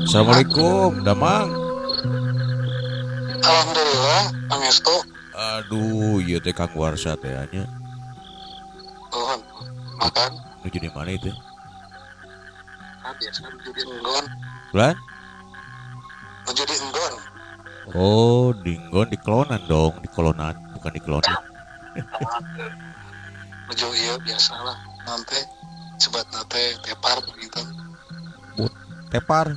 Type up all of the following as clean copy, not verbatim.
Assalamualaikum, Damang. Alhamdulillah, pangestu. Aduh, ieu teh Kang Warsa teh nya. Nuhun. Makan. Nuju di mana itu? Ah, biasa nuju di enggon. Bulan? Nuju di enggon. Oh, di enggon di kelonan dong, di kolonan, bukan di kelonan. Nuju ieu biasalah nanti sebatna teh tepar gitu. But, tepar.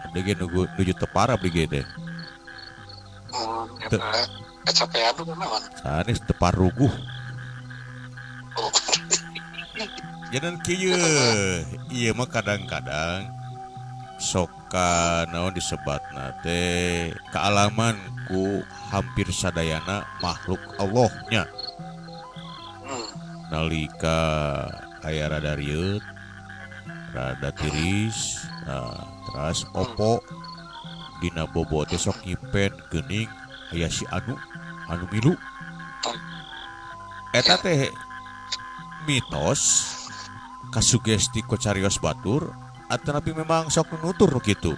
Abdi ge nuju tepar abdi ge teh. Oh, eta kecapean tuh naon? Sanes tepar ruguh. Oh. Jangan kieu, ieu mah kadang-kadang sok ka naon disebatna teh kaalaman ku hampir sadayana makhluk Allah nya. Nalika aya rada rieut, rada tiris, nah, teras opo dina bobo teh sok nyipen geuning aya si anu, anu milu. Eta teh mitos kasugesti ku carios batur atanapi memang sok nutur nu kitu.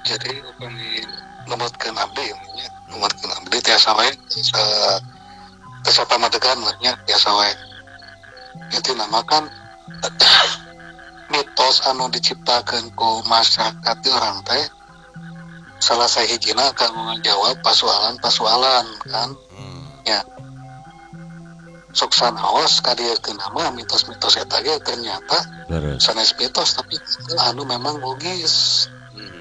Jadi upami numutkeun abdi nya, numutkeun abdi tiasa wae tiasa tiasa pamadegan lah nya, tiasa wae. Itu nama kan mitos anu diciptakeun ku masyarakat di urang teh salah sahijina kanggo ngajawab pasualan-pasualan kan. Ya. Sok sanaos kadieukeun mah mitos-mitos eta ge ternyata Leres. Sanes mitos tapi anu memang logis.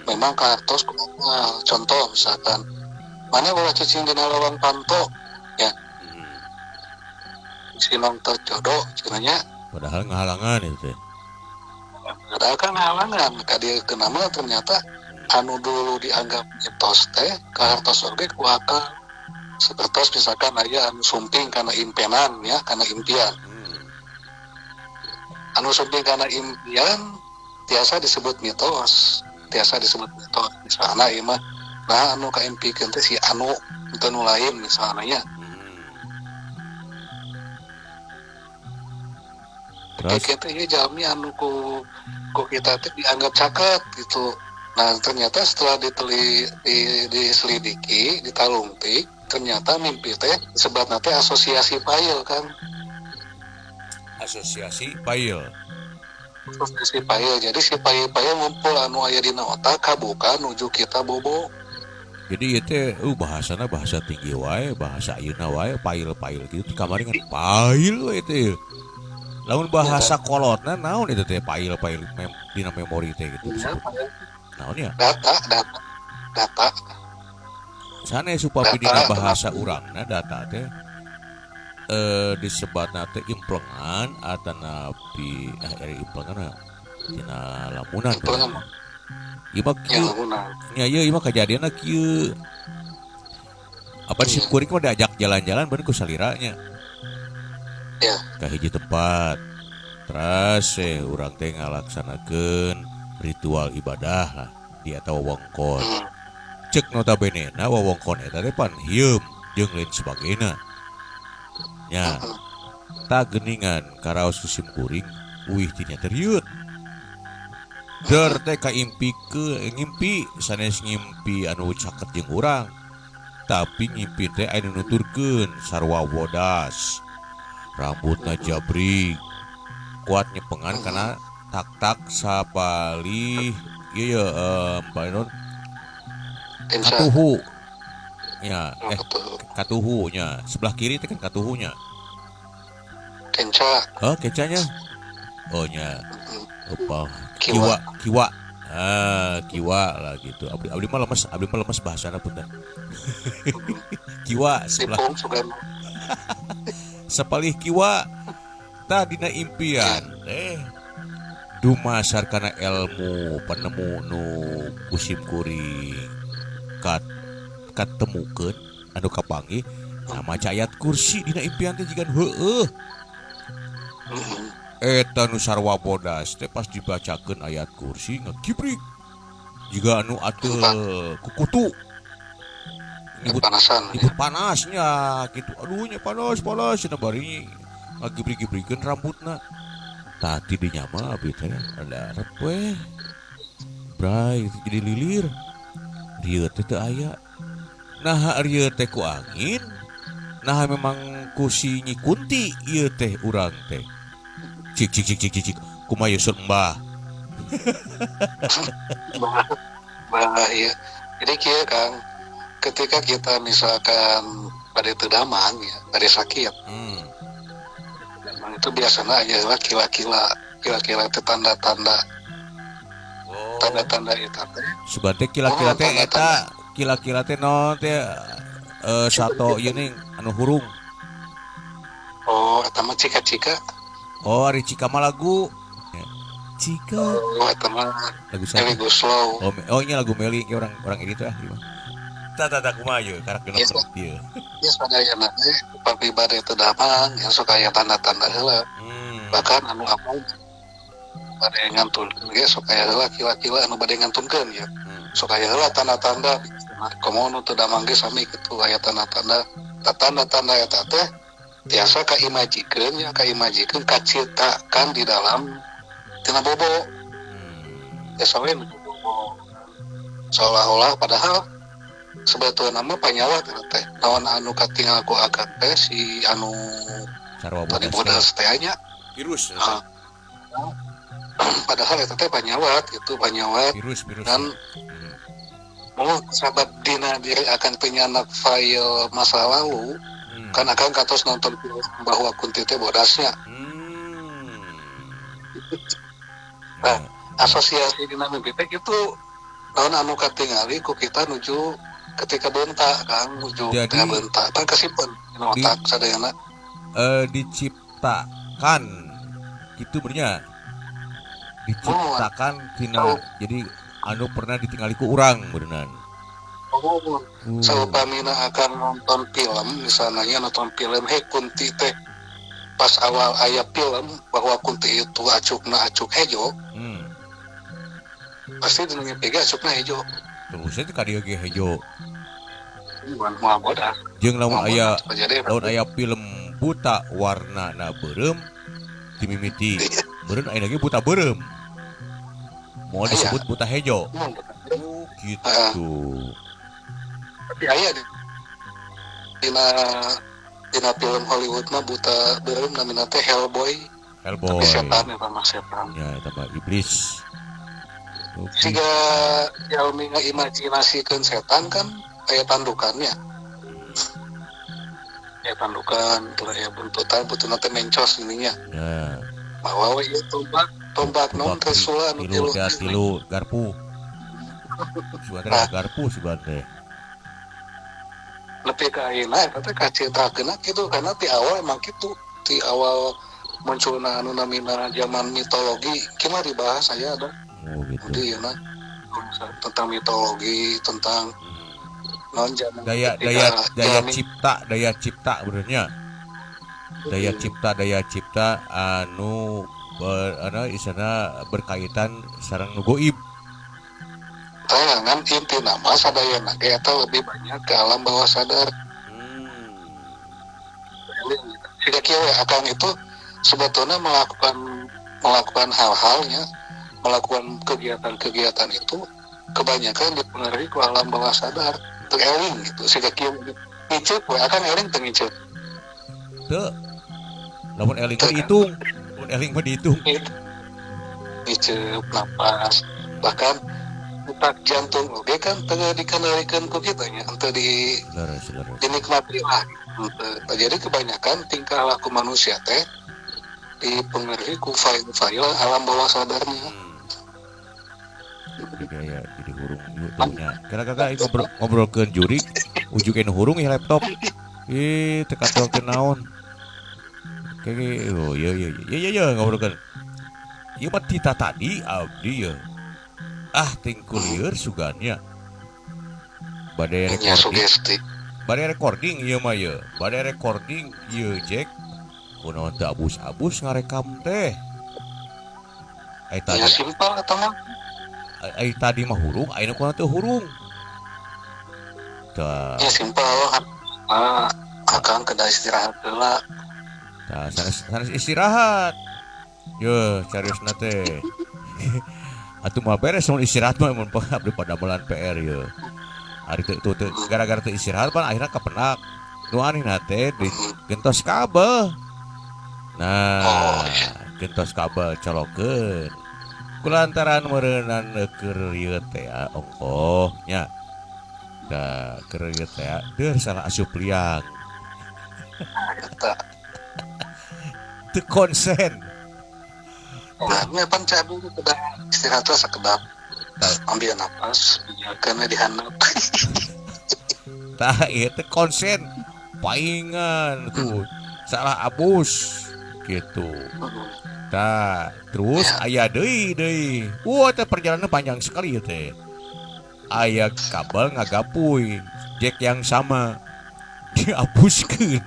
Memang kaartos kumaha. Contoh misalkan mana ulah cicing dina lawang panto ya. Sinong teu jodoh cenah nya. Padahal ngahalangan itu teh. Padahal kan halangan kadieukeun mah ternyata anu dulu dianggap mitos teh kahartos oge ku akal. Sepertos misalkan aya anu sumping kana impenan ya, kana impian. Anu sumping kana impian tiasa disebut mitos, tiasa disebut mitos. Misalnya ieu mah nah anu kaimpikeun teh si anu teu nu lain misalnya nya. Terus? Kayak teh ieu jalmi anu ku kita teh dianggap caket gitu. Nah, ternyata setelah diselidiki, ditalungtik, ternyata mimpi teh sebatna teh asosiasi pail kan. Asosiasi pail. Asosiasi pail. Jadi si pail-pail ngumpul anu aya dina otak kabuka nuju kita bobo. Jadi ieu teh bahasana bahasa tinggi wae, bahasa ayeuna wae pail-pail gitu di kamari kan pail we teh. Lamun bahasa kolotna naon itu teh pail-pail dina memori teh gitu Iya, disebut. pail. Naon ya? Data, data, data. Sanes upami dina Data, bahasa urangna data teh disebatna teh implengan atanapi ari implengan dina lamunan. Implengan. Ieu mah Ya, kieu. lamunan. Nya ieu mah kajadianna kieu. Apa si kuring mah diajak jalan-jalan bener ku salira nya. Ya. Ka hiji tempat. Teras urang teh ngalaksanakeun ritual ibadah lah di eta wewengkon. Cek notabene na wewengkon eta teh pan hieum jeung lain sebagainya. Nya. Ta geuningan karaos ku sim kuring uih tina teh rieut. Der teh kaimpikeun ngimpi sanes ngimpi anu caket jeung urang. Tapi ngimpi teh anu nuturkeun sarua bodas. Rambutna jabrik. Kuat nyepengan kana tak-tak sapalih ieu ye katuhu nya, katuhu nya sebelah kiri teh kan katuhunya. Kenca. Oh, kencanya. Oh nya. Apa? Kiwa, kiwa. Ah, kiwa lah gitu. Abdi mah lemes, abdi mah lemes bahasana punten. Kiwa sebelah. Sapalih kiwa tah dina impian dumasar kana ilmu penemu nu kusim kuring katemukeun anu kapanggih nah maca ayat kursi dina impian teh jigan heueuh. Eta nu sarwa bodas teh pas dibacakeun ayat kursi ngegibrik jiga anu atuh kukutu nyebut panasnya gitu, aduh nya panas panas cenah bari ngagibrik-gibrikeun rambutna. Tah ti dinya mah abdi teh ada arep we. Bray jadi lilir. Rieu teh teu aya. Naha rieu teh ku angin. Nah memang ku si Nyi Kunti ieu teh urang teh. Cik cik cik cik cik cik. Kumaha ye Mbah? Bah, iya. Jadi kieu Kang, ketika kita misalkan pada teu damang ya, pada sakit. Memang itu biasanya aja lah kila-kila, kila-kila itu tanda-tanda. Oh. Tanda-tanda itu teh. Sugan teh kila-kila Oh, teh eta, tanda-tanda. Kila-kila teh naon teh, sato ieu ning anu hurung. Oh, eta mah cika-cika. Oh, ari cika mah lagu. Cika. Oh, eta mah lagu siapa? Melly Goeslaw. Oh, oh ini lagu Melly ke orang orang ini tuh ah gimana? Tah tah tah kumaha ieu karak genep Yes, ieu. Ya, sadayana teh upami bade teu damang ya sok aya tanda-tanda heula. Bahkan anu apa bade ngantunkeun ge sok aya heula kila-kila anu bade ngantunkeun ya. Sok aya heula tanda-tanda. Nah, komo nu teu damang ge sami kitu aya tanda-tanda. Tah tanda-tanda eta teh tiasa kaimajikeun ya, kaimajikeun kacitakan di dalam tina bobo. Ya soalnya bobo. Seolah-olah padahal sebetulna mah panyawa teh naon anu katingal ku akang teh si anu Sarwa tadi bodas bodas teh nya. Virus. Ah. Padahal eta teh panyawat gitu, panyawat. Virus, virus. Dan mau sahabat dina diri akan penyanak file masa lalu, kan akan katos nonton film bahwa Kunti teh bodasnya. Nah, asosiasi dina mimpi teh gitu naon anu katingali ku kita nuju ketika bentak kan nuju Jadi, teh bentak kan kasimpen dina otak sadayana. Diciptakan gitu benernya. Diciptakan tina, Oh. jadi anu pernah ditinggali ku urang beneran. Oh. Saupamina akan nonton film misalnya nonton film hei Kunti teh pas awal aya film bahwa Kunti itu acukna acuk hejo. Pasti dina mimpi ge acukna hejo. Terusnya ka dieu ge hejo. Bukan moal bodas. Jeung lamun Moal aya bodas, jadi lamun aya film buta warna na beureum dimimiti. Beureum ayeuna ge buta beureum. Moal Aya. disebut buta hejo. Moal buta beureum. Oh, gitu. Tapi aya dina film Hollywood mah buta beureum namina teh Hellboy. Hellboy. Tapi setan eta mah setan. Ya, eta mah iblis. Oke. Siga jalmi ngaimajinasikeun setan kan aya tandukannya. Aya tandukan, terus aya buntutan, buntutan teh mencos ininya. Ya. Mawa we ieu tombak, tombak naon Tombak trisula anu tilu, tilu. ya, tilu garpu. Sugan teh Nah. garpu sugan teh. Lebih ke ayeuna eta teh kacitakeunna kitu karena ti awal emang kitu. Ti awal munculna anu namina zaman mitologi kieu mah dibahas aya ada. Oh, gitu. Jadi ya, nah, tentang mitologi, tentang non zaman Daya, ketika daya, daya jalmi cipta, daya cipta benernya. Daya cipta, daya cipta anu ber, anu isana berkaitan sareng nu goib. Tayangan inti nama sadayana ge eta lebih banyak ke alam bawah sadar. Jika kieu we, akang itu sebetulnya melakukan hal-halnya, melakukan kegiatan-kegiatan itu kebanyakan dipengaruhi ku alam bawah sadar. Teu eling gitu, siga kieu ngiceup we, akang eling teu ngiceup. Teu. Lamun eling mah Teu kan? dihitung. Lamun eling mah dihitung. Ngiceup napas, bahkan detak jantung oge kan teu dikendalikan ku kita nya, henteu di Leres, leres. dinikmati lah. Henteu. Nah, jadi kebanyakan tingkah laku manusia teh dipengaruhi ku file-file alam bawah sadarnya. Jadi kayak jadi hurung yuk tanya. Kira kakak ngobrolkeun jurik, ujukeun hurung ya laptop. Ih, teu katuangkeun naon. Oke, oh iya iya iya iya iya ngobrolkeun. Ieu mah tita tadi abdi ya. Ah, tingkul lieur sugannya. Bade Nya recording. sugesti. Bade recording ieu mah ieu. Bade recording ieu Jack. Kunaon teu abus-abus ngarekam teh. Ai tadi Ya simpel eta mah. Ai tadi mah hurung, ayeuna kunaon teu hurung. Tah. Ya simpel. Ah, akang kedah istirahat heula. Tah, sanes istirahat. Ye, cariosna teh. Atuh moal beres mun istirahat mah mun abdi padamelan PR ye. Ari teu teu gara-gara teu istirahat pan akhirna kapenak. Nu anehna teh di gentos kabel. Nah, gentos kabel colokeun. Kulantaran meureunan keur ieu teh ongkoh nya. Da keur ieu teh deur salah asup liang. Teu konsen. Nah, pan cabu kedah istirahat teh sakedap. Ambil napas, biarkeun di handap. Tah ieu teh konsen paingan tuh salah abus gitu. Tah, terus aya deui deui. Wah, teh perjalanan panjang sekali ieu teh. Aya kabel ngagapuy, jack yang sama diabuskeun.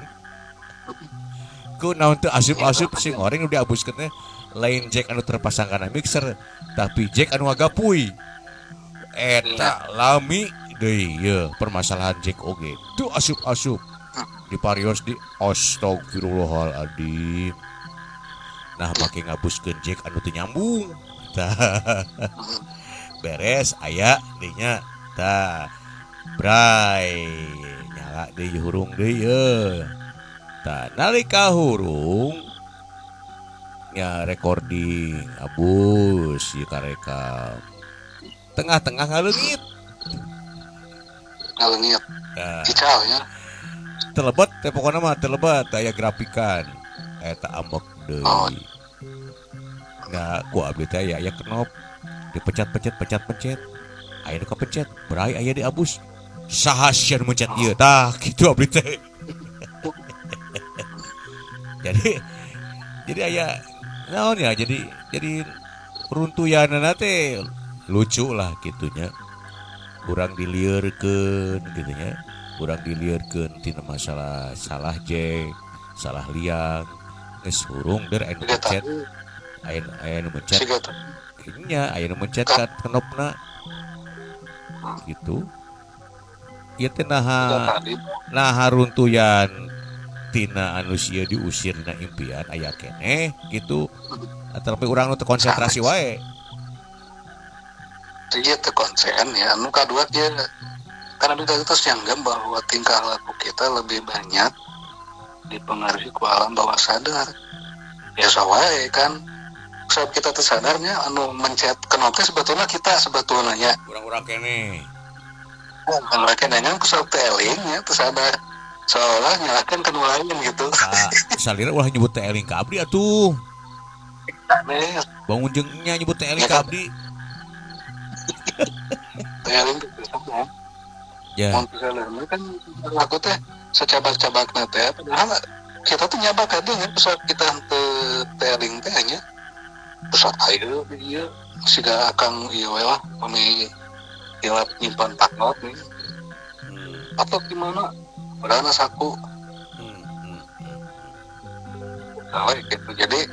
Ku naon teu asup-asup sing goreng nu diabuskeun teh lain jack anu terpasang kana mixer, tapi jack anu ngagapuy. Eta lami deui ye permasalahan jack oge. Teu asup-asup. Diparios di astagfirullahaladzim. Nah, make ngabuskeun jack anu teu nyambung. Tah. Beres aya deui nya. Tah. Bray, nyala deui hurung deui ye. Tah, nalika hurung nya recording abus ieu karekam. Tengah-tengah ngaleungit. Ngaleungit. Tah. Cical nya. Telebet teh pokona mah telebet aya grafikan. Eta ambek deui. Oh. Nah, ku abdi teh aya knop dipencet-pencet pencet-pencet. Aya nu kapencet, bray aya diabus. Saha sia nu mencet ieu? Tah, kitu abdi teh. Jadi aya naon ya, jadi runtuyanana teh lucu lah gitunya. Urang dilieurkeun gitu nya. Urang dilieurkeun tina masalah salah jack, salah liang, geus hurung deur aya nu mencet. Aya nu mencet. Nya aya nu mencet ka knopna. Gitu. Ieu teh naha runtuyan tina anu sia diusir dina impian aya keneh gitu. Tapi urang nu teu konsentrasi wae. Ieu teu konsen ya. Anu kadua ieu karena kita terus nyanggam bahwa tingkah laku kita lebih banyak dipengaruhi ku alam bawah sadar. Biasa wae kan. Saat kita tersadarnya anu mencet knop teh sebetulnya kita sebetulnya nya. Urang-urang keneh. Urang-urang keneh nya ku sok teh eling nya tersadar. Seolah nyalahkan ke nu lain gitu. Nah, salira ulah nyebut teh eling ka abdi atuh. Aneh. Bangun jeung nya nyebut teh eling ka abdi. Teh eling teh ya. Ya. Mun sadar kan aku teh secabak-cabakna teh padahal kita tuh nyabak aja nya saat kita teu teh eling teh nya. Saat ayo ieu siga akang ieu we lah pami hilap nyimpan pakot nih. Atau gimana? Padahal saku. Nah, gitu. Jadi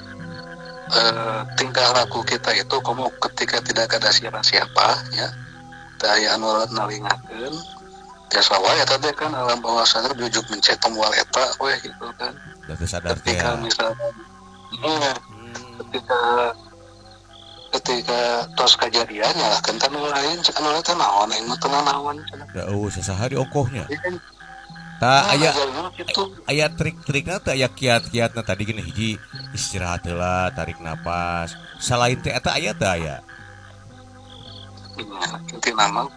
tingkah laku kita itu kamu ketika tidak ada siapa-siapa ya, daya anu nalingakeun biasa wae eta teh kan alam bawah sadar jujuk mencet tombol eta we gitu kan. Da teu sadar teh. Ketika misalnya ketika tos kejadian nyalahkeun ka nu lain, cek anu lain teh naon aing mah teu naon cenah. Da eueuh sasaha di ongkohnya. Iya kan? Ta Nah, aya gitu. Aya trik-trikna teh aya kiat-kiatna tadi gini hiji istirahat heula, tarik napas. Salain teh eta aya teh aya. Nya, intina mah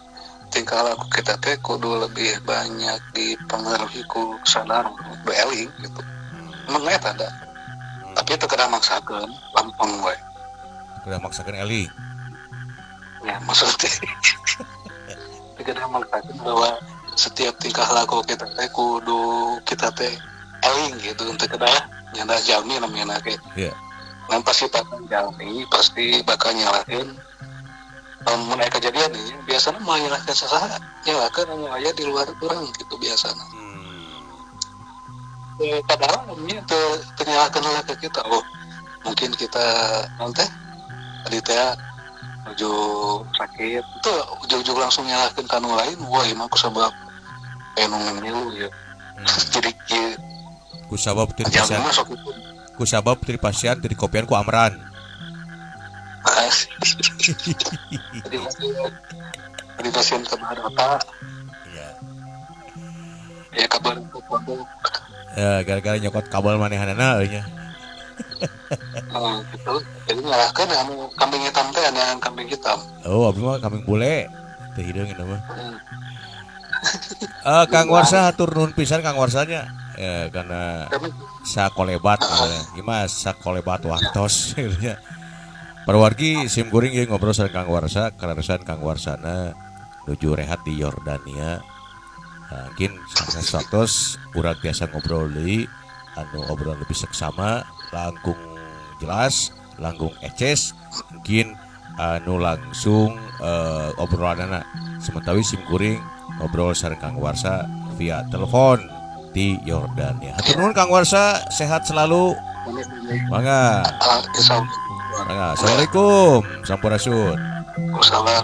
tingkah laku kita teh kudu lebih banyak dipengaruhi ku kesadaran, kudu eling gitu. Emang eta da. Tapi teu kedah maksakeun, lampeng we. Teu kedah maksakeun eling. Ya, maksudnya teu kedah maksakeun bahwa setiap tingkah laku kita teh kudu kita teh eling gitu untuk kedah nyanda jalmi namanya ge. Iya. Nah, pasti bakal jalmi, pasti bakal nyalahin. Mun aya kejadian nih, biasanya mah nyalahkeun sasaha, nyalahkeun anu aya di luar urang gitu biasana. Padahal nya teu nyalahkeun heula ke kita. Oh, mungkin kita nanti tadi teh nuju sakit itu ujug-ujug langsung nyalahkeun ka nu lain, wah ieu mah kusabab anu ngilu ya. Jadi kieu. Kusabab teu Jalmi dipasihan. mah sok itu. Ku sabab teu dipasihan teu dikopian ku Amran. Jadi pasien kabar apa? Iya. Ya kabar ku pondok. Ya, gara-gara nyokot kabel manehanana euy nya. Nah, gitu. Jadi nyalahkeun anu kambing hitam teh anu kambing hitam. Oh, abdi mah kambing bule. Teu hideung ieu mah. Kang Warsa hatur nuhun pisan Kang Warsanya. Ya, karena sakolebat gimana sakolebat waktos gitu nya. Parwargi sim kuring ieu ngobrol sareng Kang Warsa, kaleresan Kang Warsana nuju rehat di Yordania. Nah, mungkin satos urang tiasa ngobrol deui anu obrolan lebih seksama, langkung jelas, langkung eces, mungkin anu langsung obrolanana. Sementawi sim kuring ngobrol sareng Kang Warsa via telepon di Yordania. Hatur nuhun Kang Warsa, sehat selalu. Mangga. Mangga. Assalamualaikum. Sampurasun. Waalaikumsalam.